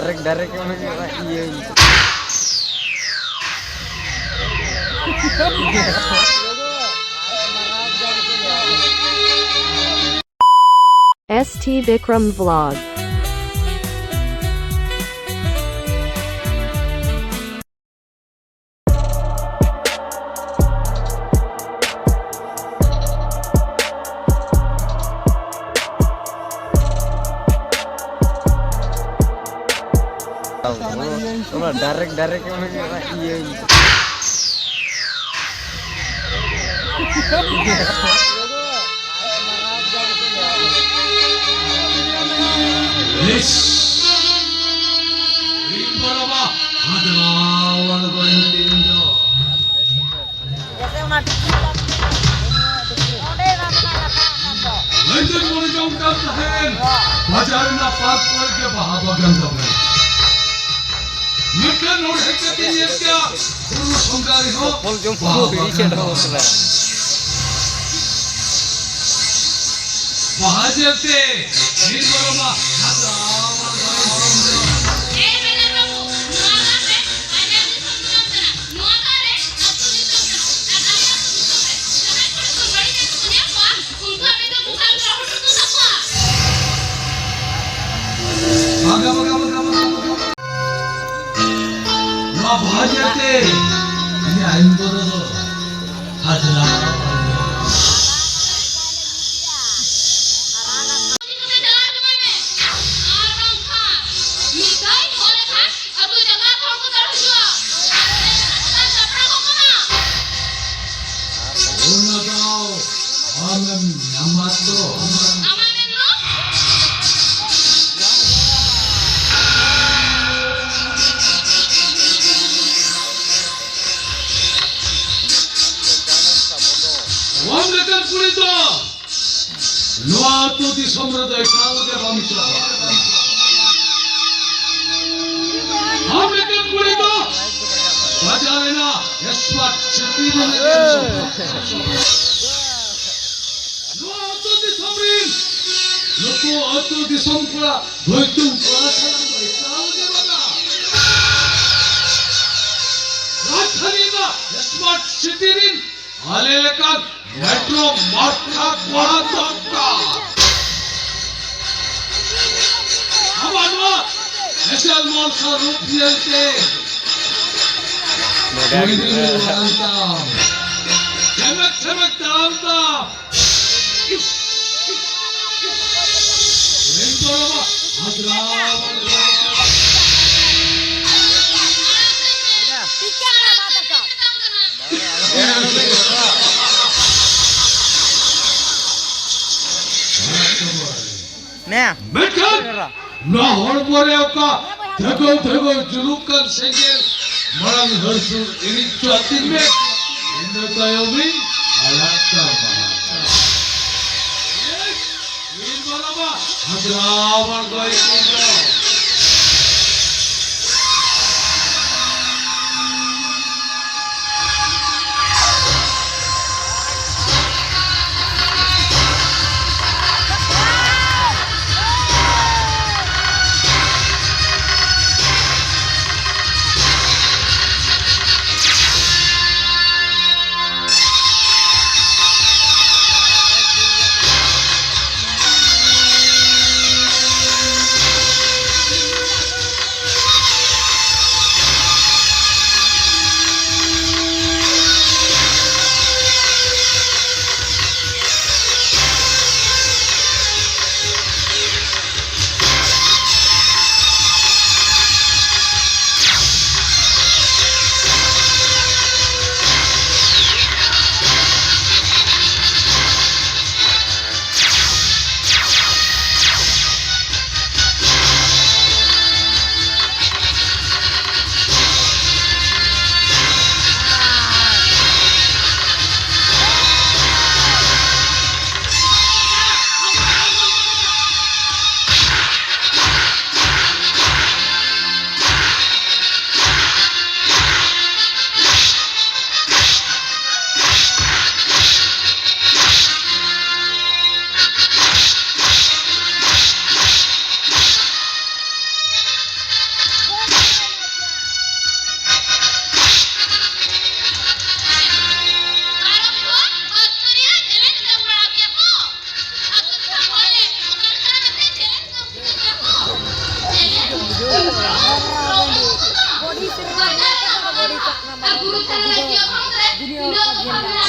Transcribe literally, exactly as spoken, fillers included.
Direct, direct ᱮᱢ ᱦᱩᱭᱩᱜᱼᱟ, ᱤᱭᱟᱹ᱾ S T Bikram Vlog. ᱚᱱᱟ direct, direct ᱮᱢ ᱦᱩᱭᱩᱜᱼᱟ, ᱤᱭᱟᱹ᱾ ᱤᱥ! ᱤᱧ ᱵᱟᱵᱟ ᱦᱟᱸᱫᱽᱨᱟᱣ ᱟᱬᱜᱚᱭᱮᱱ ᱛᱤᱧ ᱫᱚ᱾ ᱡᱮᱥᱮ ᱚᱱᱟ ᱰᱤᱜᱽᱨᱤ ᱠᱟᱱ ᱜᱮ, ᱚᱸᱰᱮ ᱢᱟ ᱢᱮᱱᱟᱜ ᱠᱟᱛᱷᱟ ᱠᱟᱱ ᱫᱚ᱾ ᱞᱟᱹᱭᱛᱮ ᱢᱚᱱᱮ ᱡᱚᱝ ᱠᱟᱱ ᱛᱟᱦᱮᱸᱱ, ᱵᱟᱡᱟᱨ ᱨᱮᱱᱟᱜ ᱯᱟᱨᱠ ᱠᱚᱨᱮ ᱜᱮ ᱵᱟᱦᱟ ᱵᱟᱜᱟᱱ ᱛᱟᱵᱚᱱ᱾ ᱢᱮᱱᱠᱷᱟᱱ ᱱᱚᱰᱮ ᱦᱮᱡ ᱠᱟᱛᱮ ᱧᱮᱞ ᱠᱮᱫᱟ, ᱵᱩᱨᱩ ᱥᱚᱸᱜᱷᱟ ᱨᱮᱦᱚᱸ ᱵᱟᱦᱟ ᱵᱟᱜᱟᱱ ᱛᱟᱵᱚᱱ᱾ ᱵᱟᱦᱟ ᱧᱮᱞᱛᱮ ᱱᱤᱨᱢᱚᱞᱟ ᱢᱟ ᱦᱟᱛᱟᱣ ᱮ ᱢᱮᱱᱮᱫ ᱵᱟᱹᱵᱩ, ᱱᱚᱣᱟ ᱜᱟᱲ ᱨᱮ ᱵᱟᱡᱟᱨ ᱫᱤᱥᱚᱢ ᱫᱚ ᱵᱟᱝ ᱠᱟᱱᱟ᱾ ᱱᱚᱣᱟ ᱜᱟᱲ ᱨᱮ ᱟᱹᱛᱩ ᱫᱤᱥᱚᱢ ᱠᱟᱱᱟ᱾ ᱟᱨ ᱟᱞᱮ ᱟᱹᱛᱩ ᱫᱤᱥᱚᱢ ᱨᱮ ᱡᱟᱦᱟᱸᱭ ᱠᱩᱲᱤ ᱠᱚ ᱵᱟᱹᱲᱤᱡ ᱮᱱᱮᱡ ᱠᱚ ᱧᱮᱞ ᱠᱚᱣᱟ, ᱩᱱᱠᱩ ᱟᱞᱮ ᱫᱚ ᱜᱩᱦᱟᱞ ᱨᱮ ᱦᱚᱴᱚᱨ ᱠᱟᱠᱚ ᱛᱟᱠᱚᱣᱟ᱾ ᱵᱟᱝᱟ, ᱵᱟᱝᱟ, ᱵᱟᱝᱟ, ᱵᱟᱝᱟ, ᱵᱟᱝᱟ᱾ ᱱᱚᱣᱟ ᱵᱟᱦᱟ ᱧᱮᱞᱛᱮ ᱤᱧᱟᱜ ᱟᱭᱳ ᱵᱟᱵᱟ ᱫᱚ ᱦᱟᱡᱽᱨᱟ᱾ ᱟᱨ ᱵᱟᱝᱠᱷᱟᱱ ᱢᱤᱫ ᱫᱷᱟᱣ ᱦᱚᱦᱚ ᱞᱮᱠᱷᱟᱱ ᱟᱹᱛᱩ ᱡᱟᱠᱟᱛ ᱦᱚᱲ ᱠᱚ ᱫᱟᱹᱲ ᱦᱤᱡᱩᱜᱼᱟ᱾ ᱟᱨ ᱟᱞᱮ ᱥᱟᱱᱟᱢ ᱥᱟᱯᱲᱟᱣ ᱠᱚ ᱠᱟᱱᱟ᱾ ᱚᱱᱟ ᱫᱚ ᱟᱢᱮᱢ ᱧᱟᱢᱟ ᱛᱚ᱾ ᱟᱢᱟᱜ ᱢᱮᱱ ᱫᱚ? ᱟᱢ ᱞᱮᱠᱟᱱ ᱠᱩᱲᱤ ᱫᱚ ᱱᱚᱣᱟ ᱟᱹᱛᱩ ᱫᱤᱥᱚᱢ ᱨᱮᱫᱚ ᱮᱠᱟᱞ ᱜᱮ ᱵᱟᱢ ᱪᱟᱞᱟᱜᱼᱟ᱾ ᱟᱢ ᱞᱮᱠᱟᱱ ᱠᱩᱲᱤ ᱫᱚ ᱵᱟᱡᱟᱨ ᱨᱮᱱᱟᱜ expert ᱪᱟᱹᱠᱨᱤ ᱨᱮᱱᱟᱜ ᱜᱮᱢ ᱪᱟᱞᱟᱜᱼᱟ᱾ ᱱᱚᱣᱟ ᱟᱹᱛᱩ ᱫᱤᱥᱚᱢ ᱨᱮᱱ ᱱᱩᱠᱩ ᱟᱹᱛᱩ ᱫᱤᱥᱚᱢ ᱠᱚᱲᱟ, ᱵᱷᱟᱹᱭᱪᱩᱝ ᱠᱚᱲᱟ ᱥᱟᱞᱟᱜ ᱫᱚ ᱮᱠᱟᱞ ᱜᱮ ᱥᱢᱟᱨᱴ ᱥᱤᱴᱤ ᱨᱤᱱ ᱟᱞᱮ ᱞᱮᱠᱟᱱ ᱢᱮᱴᱨᱳ ᱢᱟᱨᱛᱷᱟ ᱠᱚᱲᱟ ᱫᱚᱨᱠᱟᱨ᱾ ᱟᱵᱚ ᱱᱚᱣᱟ ᱮᱥᱮᱞ ᱢᱟᱨᱥᱟᱞ ᱨᱩᱯ ᱧᱮᱞᱛᱮ ᱠᱩᱲᱤ ᱜᱤᱫᱽᱨᱟᱹ ᱢᱟᱨᱟᱝ ᱛᱟᱢ, ᱪᱷᱮᱢᱮᱠ ᱪᱷᱮᱢᱮᱠ ᱛᱟᱲᱟᱢ ᱛᱟᱢ᱾ ᱤᱥ, ᱤᱥ, ᱤᱥ, ᱤᱥ᱾ ᱨᱮᱱ ᱫᱚ ᱟᱵᱚ ᱦᱟᱡᱨᱟ ᱢᱟᱱ ᱱᱮ᱾ ᱢᱮᱱᱠᱷᱟᱱ ᱱᱚᱣᱟ ᱦᱚᱲᱢᱚ ᱨᱮ ᱚᱠᱟ ᱫᱷᱟᱹᱜᱟᱹᱣ ᱫᱷᱟᱹᱜᱟᱹᱣ ᱡᱩᱞᱩᱜ ᱠᱟᱱ ᱥᱮᱸᱜᱮᱞ ᱢᱟᱲᱟᱝ ᱦᱟᱹᱨᱥᱩᱲ ᱤᱬᱤᱡ ᱦᱚᱪᱚ ᱟᱹᱛᱤᱧ ᱢᱮ, ᱤᱱᱟᱹ ᱛᱟᱭᱚᱢᱤᱧ ᱟᱲᱟᱜ ᱠᱟᱢᱟ᱾ ᱵᱤᱨ ᱵᱟᱞᱟ ᱵᱟ, ᱦᱟᱡᱨᱟ ᱵᱟᱲ ᱫᱚᱭ ᱠᱩᱞ ᱫᱚ᱾ ᱟᱹᱰᱤ ᱫᱚ ᱫᱩᱱᱤᱭᱟᱹ ᱦᱚᱲ ᱠᱚ ᱧᱮᱞ ᱧᱟᱢᱟ᱾